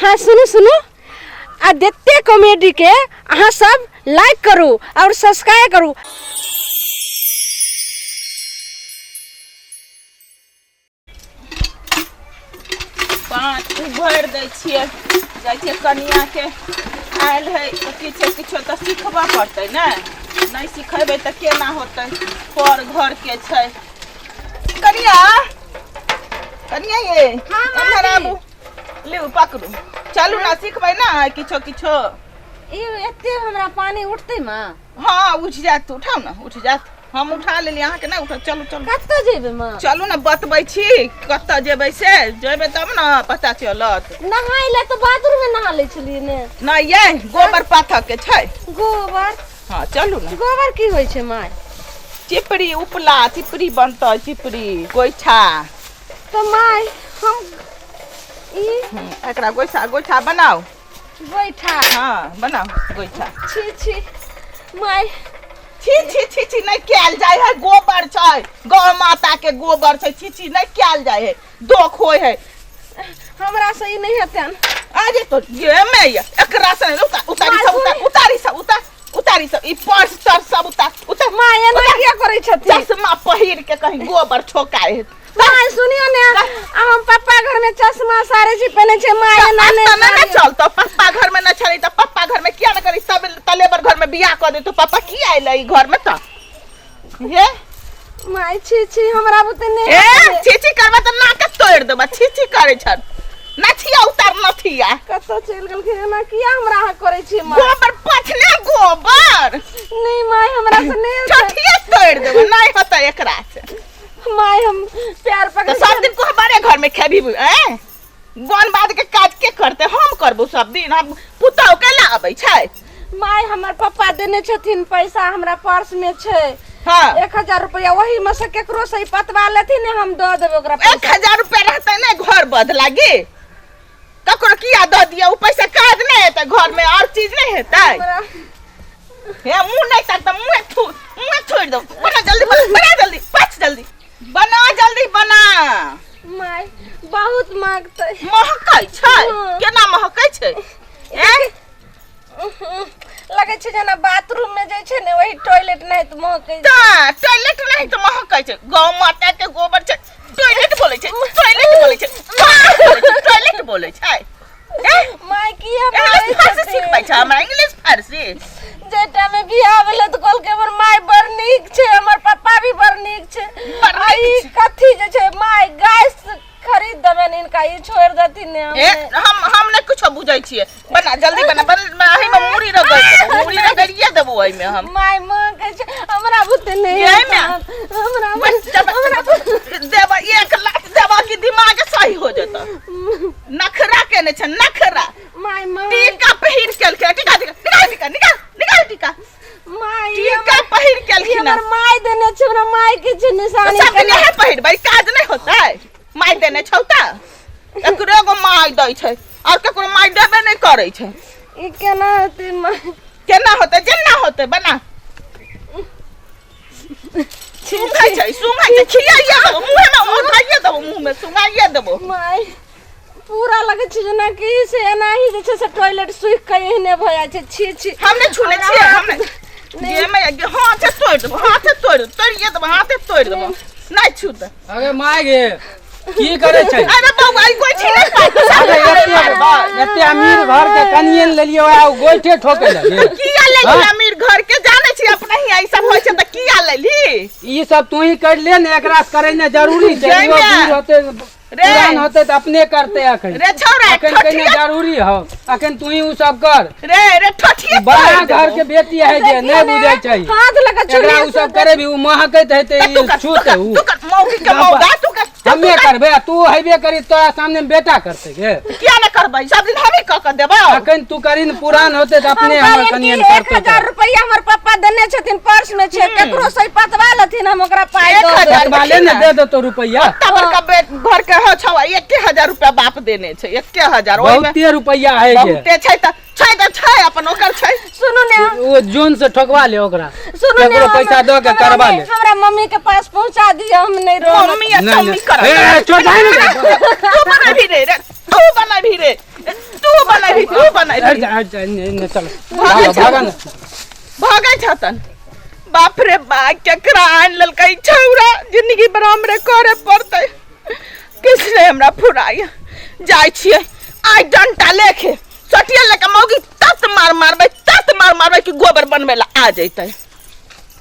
हाँ सुनू सुनू, आदित्य कॉमेडी के अहाँ सब लाइक करू और सब्सक्राइब करू। पाँच भरि दै छियै, जाइ छियै कनियाके आयल है तऽ किछो किछो तऽ सिखबऽ पड़तै ने, नहि सिखेबै तऽ केना होतै? पर घरके छै। कनिया, कनिया ये हाँ, एम्हर मामी। आबू, लिउ पकड़ू, चलू ने सिखबै ने किछो किछो। ई एते हमरा पानी उठतै माँ? हाँ उठ जायत, उठाउ ने, उठ जायत। हम उठा लेली, अहाँके नहि उठत। चलू चलू। कतऽ जेबै माँ? चलू ने, बतबै छी कतऽ जेबै से, जेबै तब ने पता चलत। नहाय लए तऽ बाथरूम में नहा लै छलियै ने। नहि ये गोबर पाथक के छै। गोबर? हाँ चलू ने। गोबर की होइ छै माय? चिपरी उपला, चिपरी बनतै, चिपरी गोइठा। तऽ माय हम ई एकरा गोइठा गोइठा बनाउ। गोइठा? हाँ बनाउ गोइठा। छी छी माय। छी छी छी छी नहि कयल जाइ है, गोबर छै, गौ माता के गोबर छै, छी छी नहि कयल जाइ है, दोख होइ है। हमरा से ई नहि हेतै। अरे तो ये में ये एकरा से उतार, उतारी सब, उतार, उतारी सब, उतार, उतारी सब, ई पर्स तर्स सब उतार, उतार। माय एना किया करै छथिन? चश्मा पहिर के कहीं गोबर ठोकाए है। माय सुनियो ने, आ हम पप्पा घर में चश्मा सारे चीज पहने छै माय, एना नहि नहि ने चलतो। पप्पा घर में न छलै तऽ पप्पा घर में किया न करी? तब तलेबर घर में बियाह कऽ देतो, पप्पा किया अइलै ई घर में तऽ? हे माय छी छी हमरा बुते नहि ए हेतै। छी छी करबै तऽ नाक तोड़ि देबै। छी छी करै छन, नथिया उतार, नथिया। कतऽ चलि गेलखिन? एना किया हमरा अहाँ करै छी माय? गोबर पछने गोबर। नहि माय, हमरा से नहि हेतै। चठिया तोड़ि देबै, नहि होतै एकरा से। माय हम प्यार पकड़ तऽ सब दिन कोहबरे घर में खेबी? ए बन बाद के काज के करते? हम करबो सब दिन? हम पुतहु के ला अबै छै। माय हमर पप्पा देने छथिन पैसा, हमरा पर्स में छै। हाँ। 1000 रुपया, वही में से केकरो से पतवा लेथिन ने, हम दऽ देबै ओकरा एक पैसा। हजार रुपया रहतै ने घर बद लागी? ककरो किया दऽ दिया ओ पैसा? काज नहि हेतै घर में, और चीज नहि हेतै। हे मुंह नहि तक मुंह थू, मुंह छोड़ दो। बना जल्दी, बना, बना जल्दी, पच जल्दी बना, जल्दी बना। माय बहुत मांगतै। महकै छै? हाँ। केना महकै छै? ए लगै छै जेना बाथरूम में जे छै ने वही टॉयलेट नहि तऽ महकै छै। ता टॉयलेट नहि तऽ महकै छै? गौ माता के गोबर छै, टॉयलेट बोलै छै, टॉयलेट बोलै छै, टॉयलेट बोलै छै। ए माय किया इंग्लिश मारै फारसी छथिन? सिखबै छै हमरा इंग्लिश फारसी? जे टाइम में बियाह भेलै तऽ कहलकै हमर माय बड़ नीक छै, हमर पप्पा भी बड़ नीक छै। बड़ आ ई नीक छै। कथी जे छै माय, गैस खरीद देबनि हिनका, ई छोड़ि देथिन ने। ए हम नहि कुछो बुझै छियै। बना जल्दी, बना बना। एहि में मुड़ी रगड़ देबो, मुड़ी रगड़िए देबो एहिमे हम। माय माँ कहै छै हमरा बुते नहि ये हेतै। माय। हमरा बस जब हमरा देबा 1 लाख देबा कि दिमाग सही हो जेतौ। नखरा केने छै नखरा। माय माय टीका पहिर केलकै, टीका टीका निकाल, टीका निकाल, निकाल टीका। माय टीका पहिर ई केलखिन। हमर माय देने छै, हमरा माय के छै निशानी। सब दिन इएह पहिरबै, काज नहि होतै? माय देने छौ तऽ एकरो एगो माय दै छै, आओर ककरो माय देबे नहि करै छै। ई केना हेतै माय? केना होतै? जेना होतै बना। सुंघै छै, सुंघै छै, खियाइए देबो मुँहेमे, उठाइए देबो मुँहमे, सुंघाइए देबो। माय पूरा लगै छै जेनाकि से एनाही जे छै से टॉयलेट सूखि कऽ एहने भऽ जाइ छै। छी छी। हम नहि छूने छियै, हम नहि। जे मे हाथे तोड़ि देबो, हाथे तोड़ि देबो, तोड़िए देबो, हाथे तोड़ि देबो, नहि छूत। अरे माय गे, की करै छै? अरे बौआ, ई गोइठी नहि पारतै, सब अरे नहि एते पारबै। एते अमीर घर के कनिये ने लेलियै, वएह गोइठे ठोकै लगे। किया लेली? हाँ? अमीर घर के जानै छी, अपना ही ई सब होइ छै तऽ किया लेली? ई सब तू ही कर ले ने, एकरा से करेने जरूरी छै। जय इहो माय। बूढ़ होते रे। पुरान होते तऽ अपने करते अखन। रे छौड़ा, अखन कने ठठिया। जरूरी हो, अखन तू ही उ सब कर। रे रे ठठिया बड़ा तोड़ि घर देबो। के बेटी है जे नहीं बुझै छै। हाथ लगा एकरा उ सब करे भी उ महकैत हेतै। तू ई कर, तू छूते कर, उ तू कर, मौगी के मौगा तू कर। तू हमे कर। करबै आ तू हेबे करी, तोरा सामने में बेटा करतै गे? किया ने करबै? सब दिन हमही कऽ के देबै। अखन तू करी ने, पुरान होते तऽ अपने हम हमर कहलियनि कनियन कि एक करतौ। हजार रुपया हमर पप्पा देने छथिन, पर्स में छै, केकरो से पतवा लेथिन, हम ओकरा पाइ एक दऽ हजार देबै। पतवा ले ने, दे देतौ रुपैआ। ओत्ता बड़का घर के हो छौ, 1000 रुपया बाप देने छै, 1000 ओहिमे। बहुते रुपैआ है गे। बहुते छै तऽ छै, तऽ छै, अपन ओकर छै। सुनू ने, ओ जोन से ठोकवा ले ओकरा। सुनू ने, केकरो पैसा दऽ के हमरा करवा नहि- ले। हमरा मम्मी के पास पहुंचा दिअ, हम नहीं रहब। मम्मी आ नहीं, मम्मी नहीं। कर। ए, छोड़, जाए ना। तू बना भी रे, रे तू बना भी रे तू। बनेबही? हट जा, हट जा, एने एने चल। भागै भागा भागा छतन। ने। भागै छतन। बाप रे बा, केकरा आनि लेलकै ई छौड़ा? जिंदगी भर हमरे करे पड़तै। किछु नहि हमरा फुराइए। जाइ छियै आइ डंटा लेके, सटिया लेके, मौगी तत मार मारबै, तत मार मारबै कि गोबर बनबै लए आ जैतै।